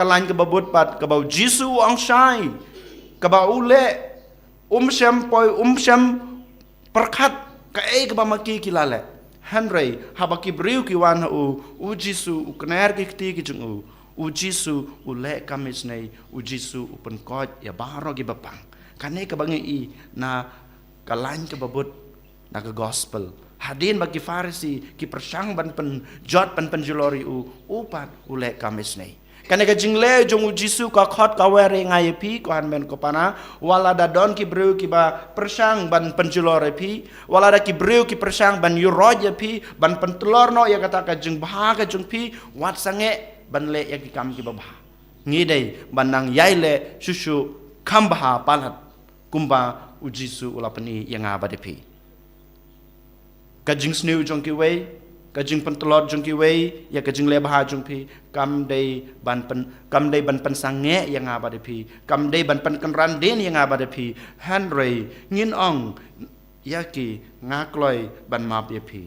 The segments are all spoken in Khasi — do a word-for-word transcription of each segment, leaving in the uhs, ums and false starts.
ka lain kaba bud pat, kaba u Jisu u ong shai, kaba u leh, um shym poi, um shym pyrkhat kaei kaba ma ki ki la leh. Hynrei haba ki briew ki wan ha u, u Jisu u kner ki kti ki jong u, u Jisu u leh kam isynei, u Jisu u pynkoit ïa baroh kiba pang. Kane kaba ngi i na ka lain kaba bud na ka gospel. Hadien ba ki Pharisi ki pyrshang ban pynjot, ban pynjulor ïa u, u pat u leh kam isynei. Kane ka jingleh jong u Jisu ka khot ka wer ïa nga ïa phi, ko hynmen ko para, wat la da don ki briew kiba pyrshang ban pynjulor ïa phi, wat la da ki briew ki pyrshang ban ïuroit ïa phi, ban pyntlor noh ïa kata ka jingbha ka jong phi, wat sangeh ban leh ïa ki kam kiba bha. Ngi dei ban nang ïai leh shuh shuh kham bha palat kumba u Jisu u la pyni ïa nga bad ïa phi. Ka jingsniew jong kiwei, ka jingpyntlot jong kiwei ïa ka jingleh bha jong phi, kam dei ban pyn, kam dei ban pynsangeh ïa nga bad ïa phi, kam dei ban pynkynran dien ïa nga bad ïa phi. Hynrei ngin ong ïa ki, nga kloi ban map ïa phi.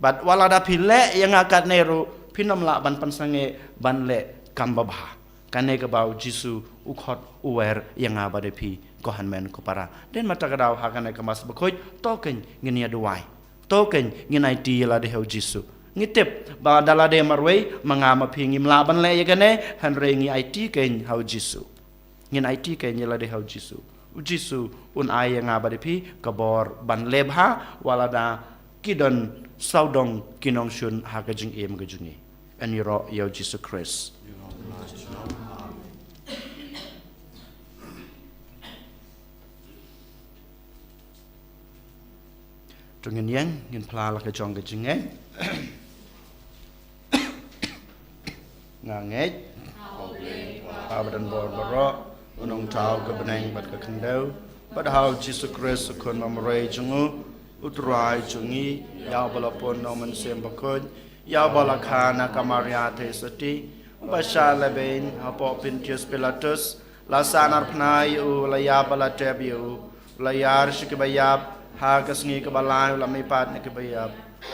Bad wat la da phi leh ïa nga katne ruh, phin ym lah ban pynsangeh ban leh kam babha. Kane kaba u Jisu u khot u wer ïa nga bad ïa phi, ko hynmen ko para. Dei na kata ka daw ha kane ka Mass Bakhuid, to kein ngin ïa duwai. To kein ngin aiti ïa lade ha u Jisu. Ngi tip ba da lade marwei, ma nga ma phi ngim lah ban leh ïa kane, hynrei ngi aiti kein ha u Jisu. Ngin aiti kein ïa lade ha u Jisu. U Jisu un ai ïa nga bad ïa phi ka bor ban leh bha, wat la da ki don sawdong ki nongshun ha ka jingim ka jong ngi. Yn ïaroh ïa u Jisu Khrist. To ngin ïeng, ngin phla la ka jong ka jingngeit. Nga ngeit ha u Blei, U Kpa badonbor baroh, U Nongthaw ka bneng bad ka khyndew, bad ha u Jisu Khrist, U Khun bamarwei jong u, U Trai jong ngi, ïa uba la pun na u Mynsiem Bakhuid, ïa uba la kha na ka Maria Theisotti, uba shah lehbeiñ hapoh Pontius Pilatus, la sahnarphna ïa u, la ïap bad la tep ïa u, u la ïar sha kiba ïap, ha ka sngi kaba lai u la mihpat na kiba ïap.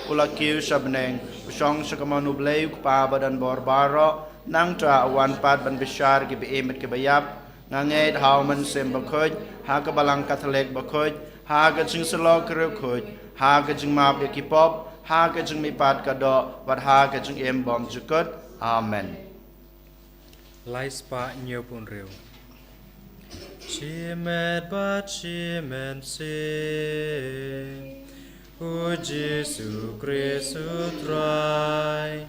U la kiew sha bneng, u shong sha kamon U Blei U Kpa badonbor baroh, nangta u wan pat ban bishar ïa kiba im bad kiba ïap. Nga ngeit ha u Mynsiem Bakhuid, ha ka Balang Katholik bakhuid, ha ka jingsyllok ki riewkhuid, ha ka jingmap ïa ki pop, ha ka jingmihpat ka doh, bad ha ka jingim bymjukut. Amen. Lai spah hynñiewphew hynriew. Shimet bad shimynsiem, U Jisu Khrist U Trai,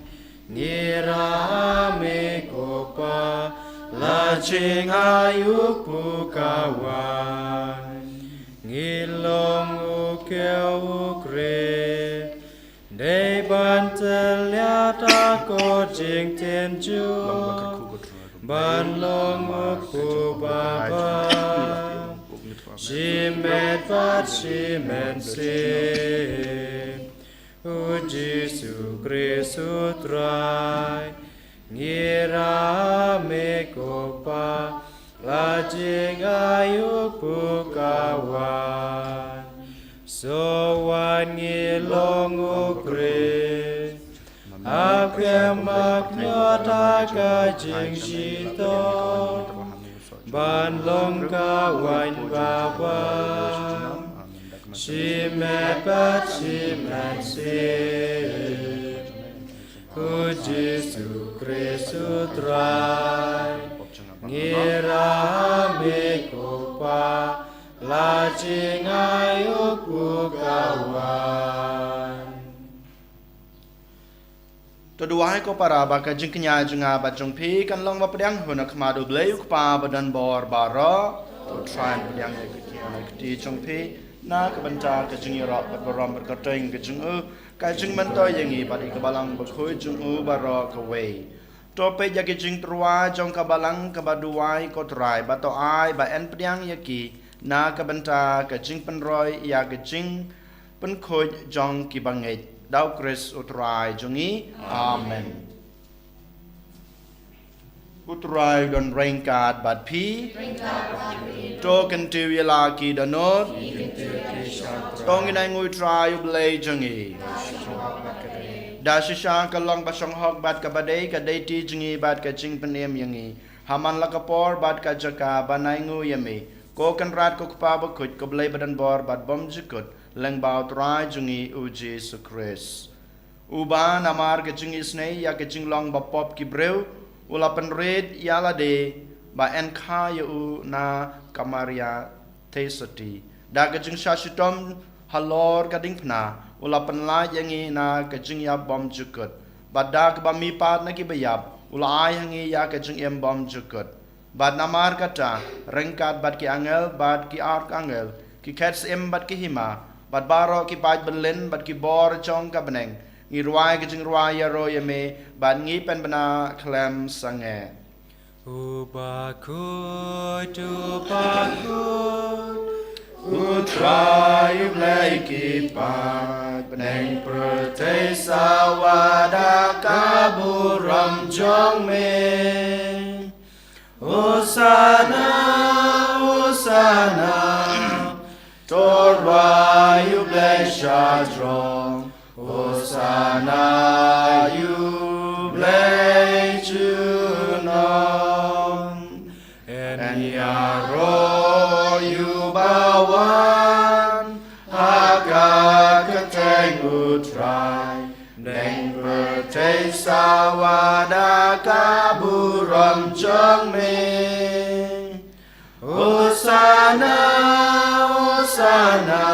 ngi ïarap ïa me ko Pa, la jingaïu pyrkhat, ngi long u kiew u khreh, dei ban tylliat ha ka jingtynjuh, ban long u kpu babha. Shimet bad shimynsiem, U Jisu Khrist U Trai, ngi ïarap ïa me ko Pa, la jingaïu pyrkhat. Sa wan ngi long u khreh, hap khlem hap ñiot ha ka jingshitom, ban long ka waiñ babha. Shimet bad shimynsiem, U Jisu Khrist U Trai, ngi ïarap ïa me ko Pa, la jingaïu pyrkhat. To duwai ko para ba ka jingkñia jong nga bad jong phi kan long ba pdiang hun ha khmat U Blei U Kpa badonbor baroh. To Trai, pdiang ïa ka jingkñia ka kti jong phi na ka bynta ka jingïaroh bad burom bad kyrteng ka jong u, ka jingmyntoi ïa ngi bad ïa ka Balang Bakhuid jong u baroh kawei. To peit ïa ka jingtyrwa jong ka Balang kaba duwai ko Trai, bad to ai ba yn pdiang ïa ki na ka bynta ka jingpynroi ïa ka jingpynkhuid jong ki bangeit. Da U Khrist U Trai jong ngi. Amen. U Trai un don ryngkat bad phi. To kyntiew ïa la ki dohnud. To ngin ainguh ïa U Trai U Blei jong ngi. Da shisha ka long ba shong hok bad ka ba dei, ka dei ti jong ngi bad ka jingpynim ïa ngi. Ha man la ka por bad ka jaka ban ai nguh ïa me, ko Kynrad, ko Kpa Bakhuid, ko Blei badonbor bad bymjukut, lyngba u Trai jong ngi u Jisu Khrist. Uba namar ka jingisynei ïa ka jinglong bapop ki briew, u la pynrit ïa lade, ba yn kha ïa u na ka Maria Theisotti. Da ka jingshah shitom halor ka diengphna, u la pynlait ïa ngi na ka jingïap bymjukut. Bad da kaba mihpat na ki baïap, u la ai ha ngi ïa ka jingim bymjukut. Bad namar kata, ryngkat bad ki angel, bad ki arkangel, ki khet syiem bad ki hima, bad baroh ki paid bynlin, bad ki bor jong ka bneng, ngi rwai ka jingrwai ïaroh ïa me, bad ngi pynbna khlem sangeh. U Bakhuid, u Bakhuid, u Trai u Blei ki paid, bneng pyrthei sawa da ka burom jong me. Hosana, Hosana, to rwai ïa u Blei sha jrong. Hosana ïa u Blei junom. Yn ïaroh ïa u ba wan ha ka kyrteng u Trai. Bneng pyrthei sawa da ka burom jong me. Hosana, Hosana,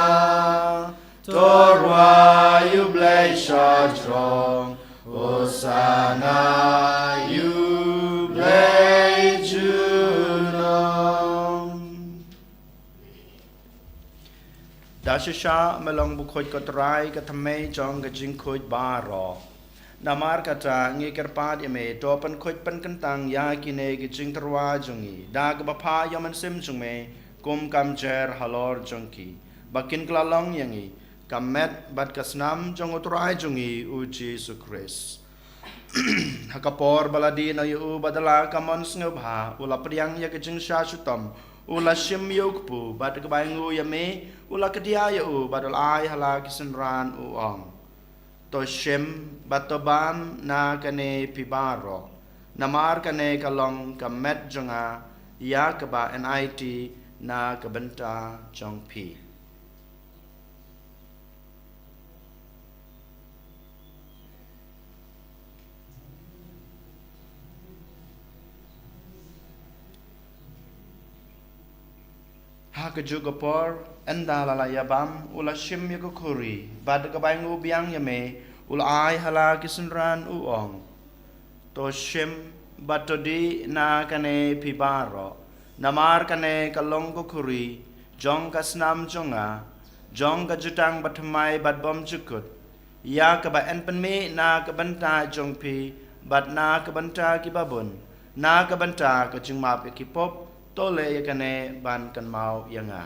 to rwai ïa u Blei sha jrong. Hosana ïa u Blei junom. Da shisha me long bakhuid, ko Trai, ka thymmei jong ka jingkhuid baroh. Namar kata ngi kyrpad ïa me, to pynkhuid pynkyntang ïa kine ki jingtyrwa jong ngi da kaba phah ïa u Mynsiem jong me kum ka mjer halor jong ki, ba kin kylla long ïa ngi ka met bad ka snam jong u Trai jong ngi u Jisu Khrist. Ha ka por ba la die noh ïa u bad da la ka mon sngewbha, u la pdiang ïa ka jingshah shitom, u la shim ïa u kpu, bad kaba ai nguh ïa me, u la kdiah ïa u bad u la ai ha la ki synran, u ong: To shim bad to bam na kane phi baroh, namar kane ka long ka met jong nga, ïa kaba yn aiti na ka bynta jong phi. Ha kajuh ka por, ynda la la ïa bam, u la shim ïa ka khuri, bad kaba ai nguh biang ïa me, u la ai ha la ki synran, u ong: To shim bad to dih na kane phi baroh, namar kane ka long ka khuri jong ka snam jong nga, jong ka jutang bathymmai bad bymjukut, ïa kaba yn pynmih na ka bynta jong phi bad na ka bynta ki babun, na ka bynta ka jingmap ïa ki pop. To leh ïa kane ban kynmaw ïa nga.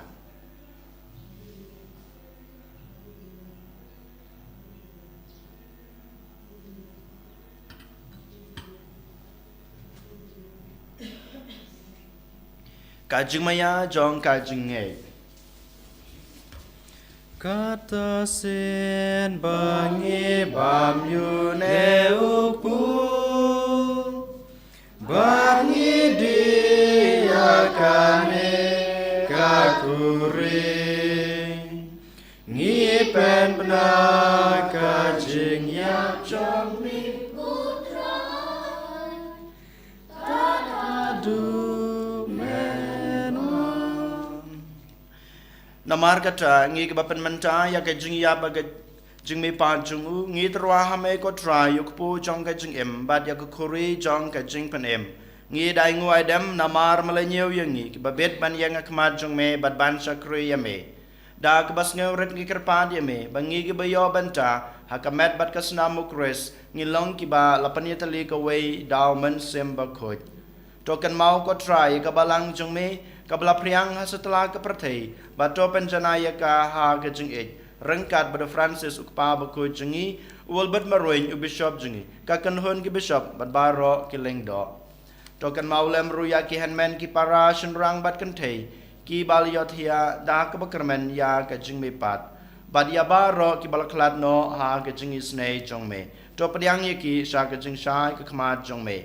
Ka jingmaïa jong ka jingngeit. Kata shisien ba ngi bam ïa une u kpu, ba ngi dih ïa kane ka khuri, ngi pynbna ka jingïap jong me, ko Trai, tad haduh men wan. Namar kata, ngi kiba pynmynta ïa ka jingïap bad ka jingmihpat jong u, ngi tyrwa ha me, ko Trai, ïa u kpu jong ka jingim bad ïa ka khuri jong ka jingpynim. Ngi da ai nguh ai dem namar me la ñiew ïa ngi kiba bit ban ïeng ha khmat jong me bad ban shakri ïa me. Da kaba sngewrit ngi kyrpad ïa me ba ngi kiba ïoh bynta ha ka met bad ka snam u Khrist, ngi long kiba la pynïatylli kawei da u Mynsiem Bakhuid. To kynmaw, ko Trai, ïa ka balang jong me kaba la phriang ha satlak ka pyrthei, bad to pynjanai ïa ka ha ka jingïeit, ryngkat bad u Francis u Kpa Bakhuid jong ngi, u Albert Maruin u Bishop jong ngi, ka kynhun ki bishop bad baroh ki lyngdoh. To kynmaw lem ruh ïa ki hynmen, ki para, shynrang bad kynthei kiba la ïohthiah da kaba kyrmen ïa ka jingmihpat, bad ïa baroh kiba la khlad noh ha ka jingisynei jong me. To pdiang ïa ki sha ka jingshai ka khmat jong me.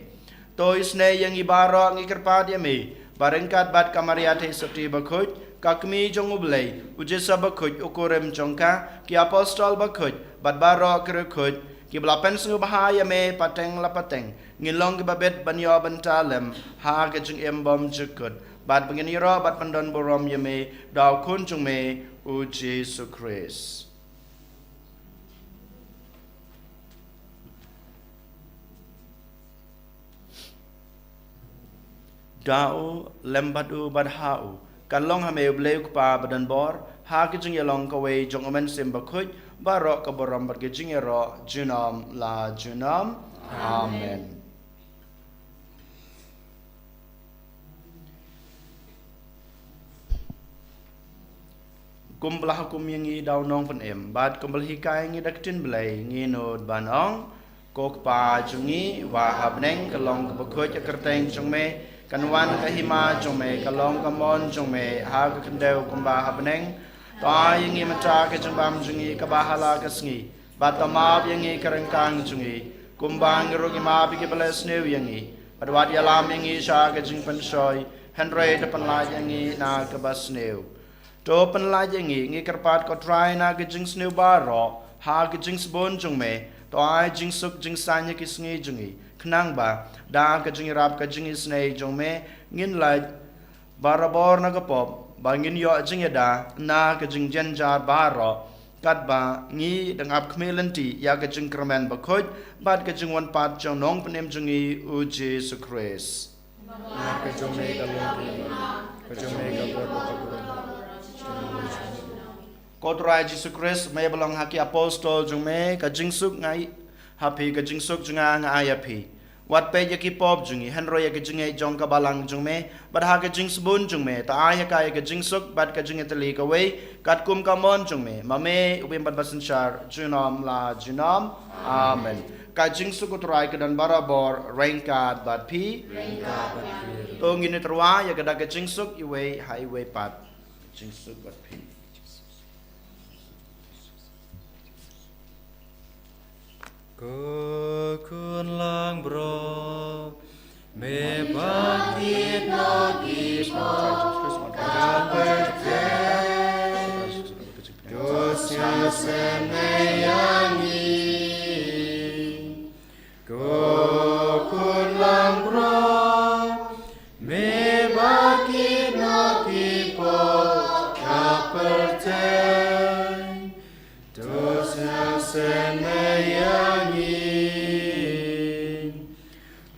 To isynei ïa ngi baroh ngi kyrpad ïa me, ba ryngkat bad ka Maria Theisotti bakhuid, ka kmie jong U Blei, U Joseph bakhuid, u kurim jong ka, ki apostol bakhuid, bad baroh ki riewkhuid, kiba la pynsngewbha ïa me pateng la pateng, ngin long kiba bit ban ïoh bynta lem ha ka jingim bymjukut, bad ba ngin ïaroh bad pyndonburom ïa me da U Khun jong me, U Jisu Khrist. Da u, lem bad u, bad ha u, kan long ha me U Blei U Kpa badonbor, ha ka jingïalong kawei jong U Mynsiem Bakhuid, baroh ka burom bad ka jingïaroh, junom la junom. Amen. Kumba la hukum ïa ngi da u Nongpynim, bad kumba la hikai ïa ngi da ka ktien Blei, ngi nud ban ong: Ko Kpa jong ngi, uba ha bneng, ka long kaba khuid ka kyrteng jong me, kan wan ka hima jong me, ka long ka mon jong me, ha ka khyndew kumba ha bneng. To ai ïa ngi mynta ka jingbam jong ngi kaba ha la ka sngi, bad to map ïa ngi ka ryngkang jong ngi, kumba ngi ruh ngi map ïa kiba leh sniew ïa ngi. Bad wat ïalam ïa ngi sha ka jingpynshoi, hynrei to pynlait ïa ngi na kaba sniew. To pynlait ïa ngi, ngi kyrpad ko Trai, na ka jingsniew baroh, ha ka jingsbun jong me, to ai jingsuk jingsaiñ ïa ki sngi jong ngi, khnang ba da ka jingïarap ka jingisynei jong me, ngin lait barabor na ka pop, ba ngin ïoh jingïada na ka jingjynjar baroh, katba ngi dang ap khmih lynti ïa ka jingkyrmen bakhuid bad ka jingwan pat jong u Nongpynim jong ngi, U Jisu Khrist. Namar ka jong me ka long ka hima, ka jong me ka burom, ka burom. Ko Trai Jisu Khrist, me ba la ong ha ki apostol jong me, ka jingsuk nga ai ha phi, ka jingsuk jong nga nga ai ha phi. Wat peit ïa ki pop jong ngi, hynrei ïa ka jingngeit jong ka balang jong me, bad ha ka jingsbun jong me, to ai ha ka ïa ka jingsuk bad ka jingïatylli kawei, katkum ka mon jong me, ma me, u bym bad basynshar, junom la junom. Amen. Ka jingsuk U Trai ka don barabor ryngkat bad phi. Ryngkat bad phi. To ngin ïatyrwa ïa ka da ka jingsuk iwei ha iwei pat. Jingsuk bad phi. Ko Khun langbrot, me ba kit noh ki pop ka pyrthei, to sngewsynei ïa ngi. Ko Khun langbrot, me ba kit noh ki pop ka pyrthei, to sngewsynei ïa ngi.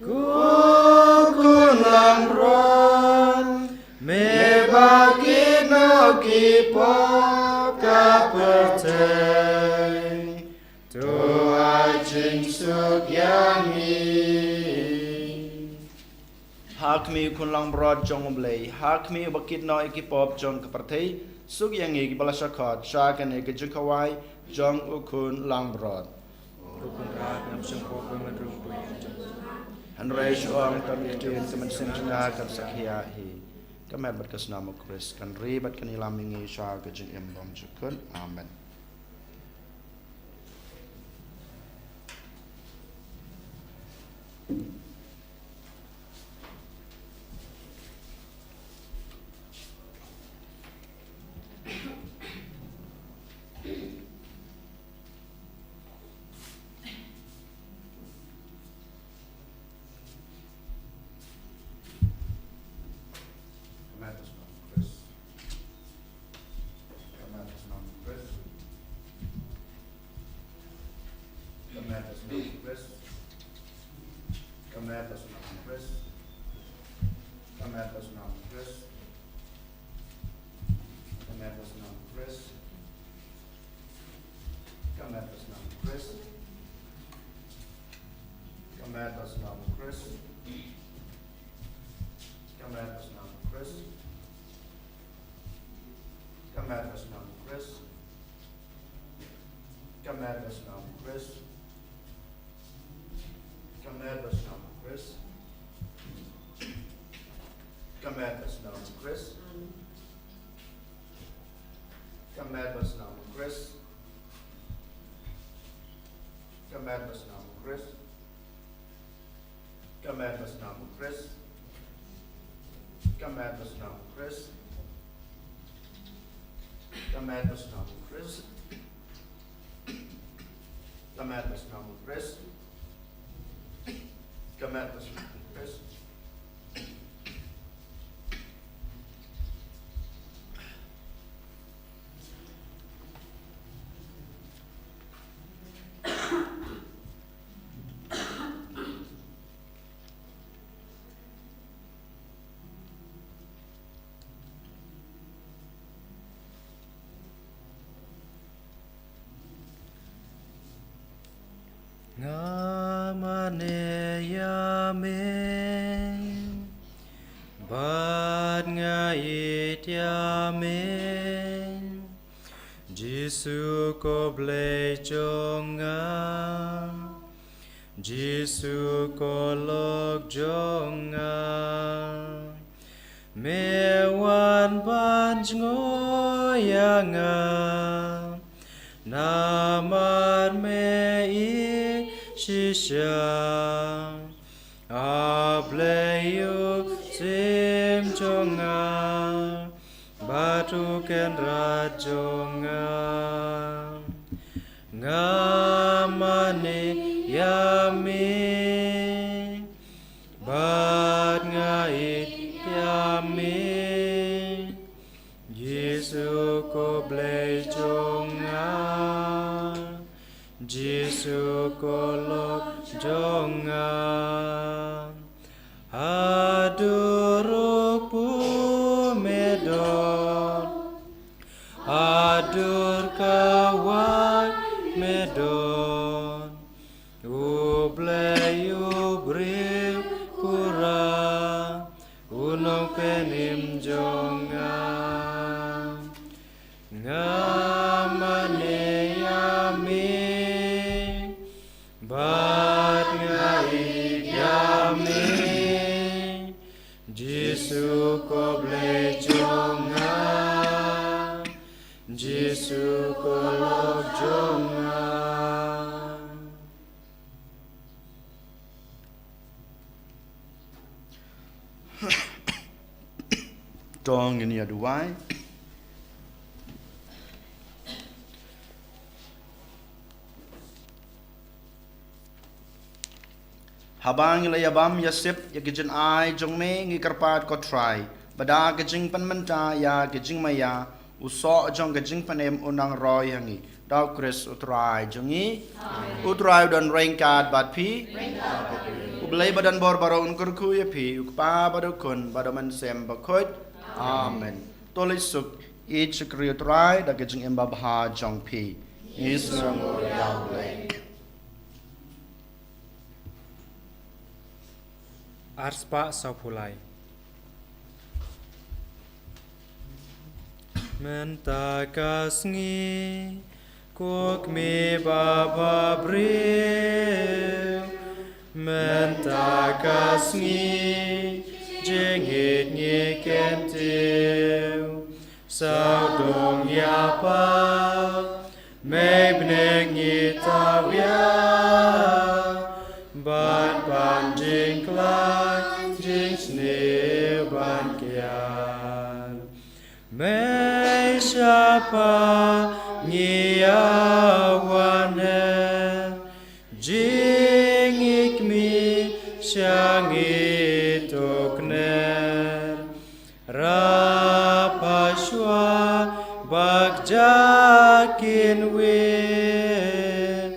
Ko Khun langbrot, me ba kit noh ki pop ka pyrthei, to ai jingsuk ïa ngi. Ha khmih U Khun langbrot jong U Blei, ha khmih uba kit noh ïa ki pop jong ka pyrthei, suk ïa ngi kiba la shah khot sha kane ka jingkhawai jong U Khun langbrot. Hynrei shu ong tang ïa ka ktien, ka mynsiem jong nga kan sa khiah hi. Ka met bad ka snam U Khrist kan ri bad kan ïalam ïa ngi sha ka jingim bymjukut. Amen. Ka met ka snam U Khrist. Ka met ka snam U Khrist. Ka met ka snam U Khrist. Ka met ka snam U Khrist. Ka met ka snam U Khrist. Ka met ka snam U Khrist. Ka met ka snam U Khrist. Ka met ka snam U Khrist. Ka met ka snam U Khrist. Ka met ka snam U Khrist. Ka met ka snam U Khrist. Ka met ba snam u Khrist. Ka met ba snam u Khrist. Ka met ba snam u Khrist. Ka met ba snam u Khrist. Ka met ba snam u Khrist. Ka met ba snam u Khrist. Nga mane ïa me, bad nga ïeit ïa me, Jisu ko Blei jong nga, Jisu ko lok jong nga. Me wan ban jngoh ïa nga, namar me ïeit shisha. A Blei u Syiem jong nga, bad u Kynrad jong nga. Nga mane ïa me, bad nga ïeit ïa me, Jisu ko Blei jong nga, Jisu ko lok jong nga. Haduh ruh pu me don, haduh kawei me don, U Blei u briew pura, u nongpynim jong nga. Nga mane ïa me, bad nga ïeit ïa me, Jisu ko Blei jong nga, Jisu ko lok jong nga. To ngin ïa duwai. Haba ngi la ïa bam ïa sip ïa ki jingai jong me, ngi kyrpad ko Trai ba da ka jingpynmynta ïa ka jingmaïa, u soh jong ka jingpynim un nang roi ha ngi. Da U Khrist U Trai jong ngi. Amen. U Trai u don ryngkat bad phi. Ryngkat bad phi. U Blei ba don bor baroh un kyrkhu ïa phi, u Kpa bad u Khun bad u Mynsiem Bakhuid. Amen. To leit suk, ïeit shakri U Trai da ka jingim babha jong phi. Ngi sngewnguh ïa U Blei. Arspah sawphew lai. Mynta ka sngi, ko Kmie babhabriew, mynta ka sngi, jingïeit ngi kyntiew, sawdong ïa pha, mei bneng ngi thaw ïa, ban pan jingkhlaiñ jingsniew ban kiar. Mei sha pha ngi ïa wan her, jingïeit kmie sha ngi to kner. Rap ha shuwa ba ka jaka kin wiar,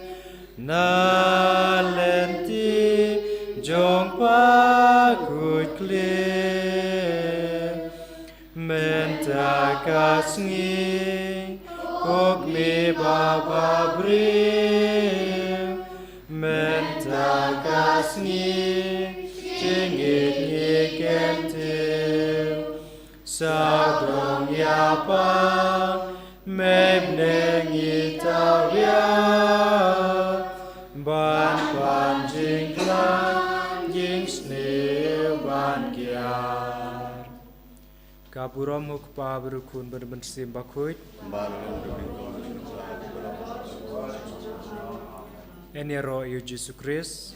na lynti jong pha khuid khlieh. Mynta ka sngi, ko Kmie babhabriew, mynta ka sngi, jingïeit ngi kyntiew, sawdong ïa pha, mei bneng ngi thaw ïa, ban pan jingkhlaiñ jingsniew ban kiar. Ka burom u Kpa bad u Khun bad u Mynsiem Bakhuid. Bad u Khun bad u Mynsiem Bakhuid. Yn ïaroh ïa u Jisu Khrist.